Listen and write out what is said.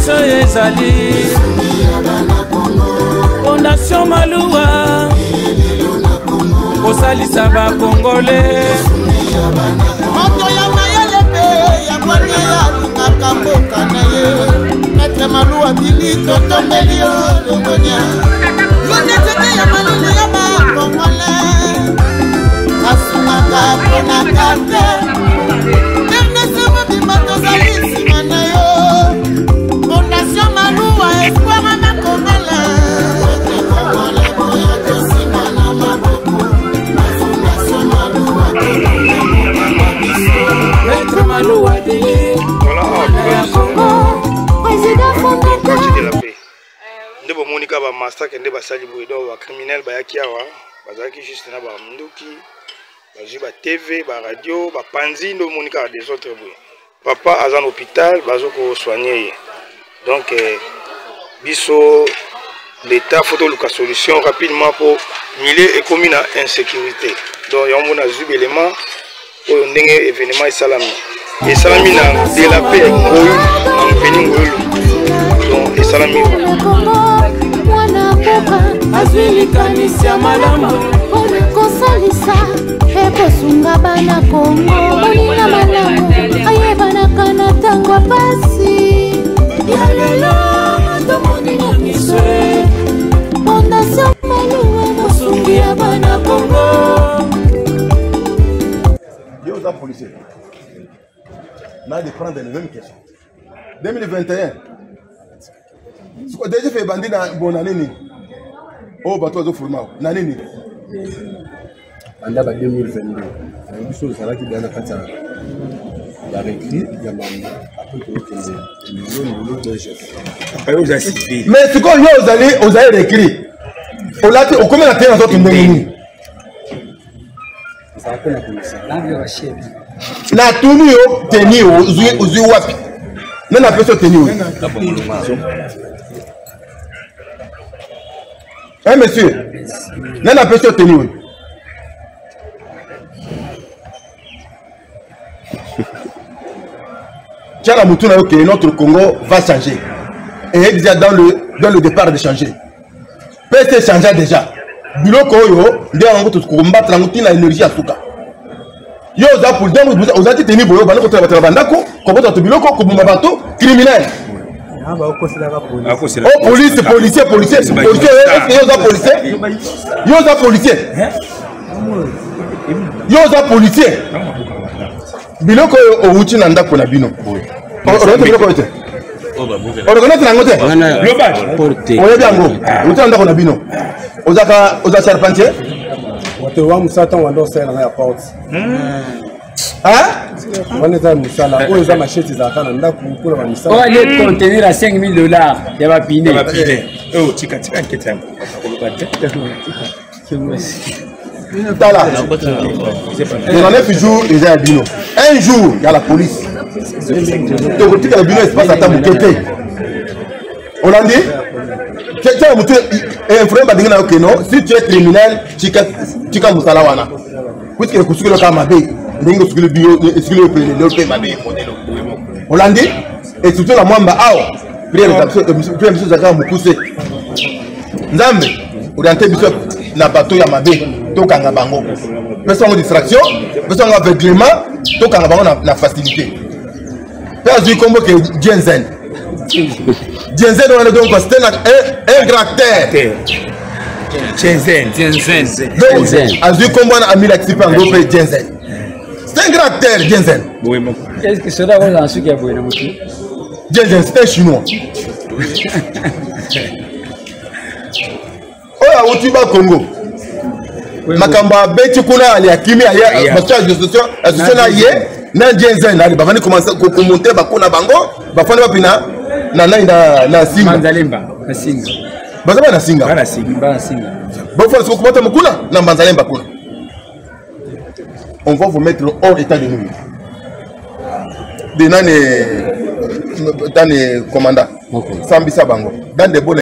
Biso ezali Fondation Maluwa kosalisa bakongole. Moto ya mayele mpe ya bwanya alingaka mboka na ye. Maître Maluwa Bili, totombeli yo longonya. Yo nde nzete ya malili ya bakongole, asungaka mpona karte. Rdc mobimba tozali nsima na yo. Fondation Maluwa, espoir ya bakongole. Maître Maluwa Bili, ya Congo, président fondateur. De la paix. Nde bomoni kaka bamassacre nde basali boye. Donc bacriminel bayaki awa, bazalaki juste na banduki, bazwi ba TV, baradio, bapanzi. Nde omoni kaka desordre boye. Papa aza na hôpital, bazo kosoigne ye. Donc biso l'État, faut toluka solution rapidement mpo milieu ekomi na insécurité. Donc yango mona azwi belema oyo ndenge événement esalami na de la paix Ngoyulu, na mpeni Ngoyulu. Donc esalami. Mwana mboka azwi likanisi ya malamu mpona kosalisa mpe kosunga bana Kongo. Moninga malamu ayebanaka na ntango ya pasi. Ya lelo tomoni na miso. Fondation Maluwa, mosungi ya bana Kongo. Yo oza policier na de prendre les mêmes questions. 2021 siko DGF ebandi na bona nini oyo bato bazoforma na nini? Banda ba 2022 yango biso ozalaki deya na kati ya barecri ya mambo. Apres toyokende lelo lelo DGF. Mais sikoyo yo ozali recri, olati, okomi na te, nazoki ndenge nini? Ezala mpe na komisa. Natuni yo, teni ozwi wapi? Nani apesi yo teni oyo? Eh monsieur, nani apesi yo teni oyo? Tia na mutu na yo que notre Congo va changer et déjà dans le départ de changer peut se changer déjà. Biloko oyo nde yango tokombatre yango ntina énergie ya suka. Yo oza pour donc oza ti teni boye, obandi kotala bato na bandako, kobota bato biloko, koboma bato, criminel. Oh, police, policier, policier, policier. Est-ce que yo oza policier? Yo oza policier? Yo oza policier? Biloko oyo owuti na ndako na bino, oreconnaître biloko oyo te? Oreconnaître yango te? Oyebi yango owuti na ndako na bino? Ozaka, oza charpentier? Wato wa mosala, ntango wanda osalela ngai ya porte wana, eza mosala oyo eza machete, ezalaka na ndako mpona bamisala. Oyo ale conteneur ya 5000 $ ya bapine. Oyo tika, tika nkete yango koloba te. Tala, 99 jours eza ya bino, un jour ya la police. Tokotikala bino espace ata moke te. Olandi? Tia motu influence balingi na yo keno. Si tu es criminel, tika, tika mosala wana, puisque ekosukeli kaka mabe ndenge osukeli bio, esukeli yo pele lelo mpe mabe emonelo. Olandi? Et surtout na mwamba awa, prière biso ezalaka mokuse. Nzambe oriente biso na bato ya mabe, tokanga bango, pesa bango distraction, pesa bango aveuglement, tokanga bango na facilité. Mpe azwi kombo ke Jensen. Jensen wana, donc c'était un grand acteur. Jensen. Jensen. Donc azwi kombo wana, amilakisi mpe yango mpe Jensen. C'est un grand acteur, Jensen. Est ce que soda kozala suki ya boye na motu? Jensen, c'est un Chinois oyo awuti Bakongo. Makambo abeti kuna, ali akimi, bato association na ye na Jensen, ali bavandi komonte bakuna bango, bafandi wapi? Na nani, na Singa. Manzalemba na Singa. Baza bana Singa. Bana Singa. Bana Singa. Bofanda siko kobotama kuna na Mbanzalemba kuna. On va vous mettre hors état de nuire de nani, nani commandant, sambisa bango dans de bonnes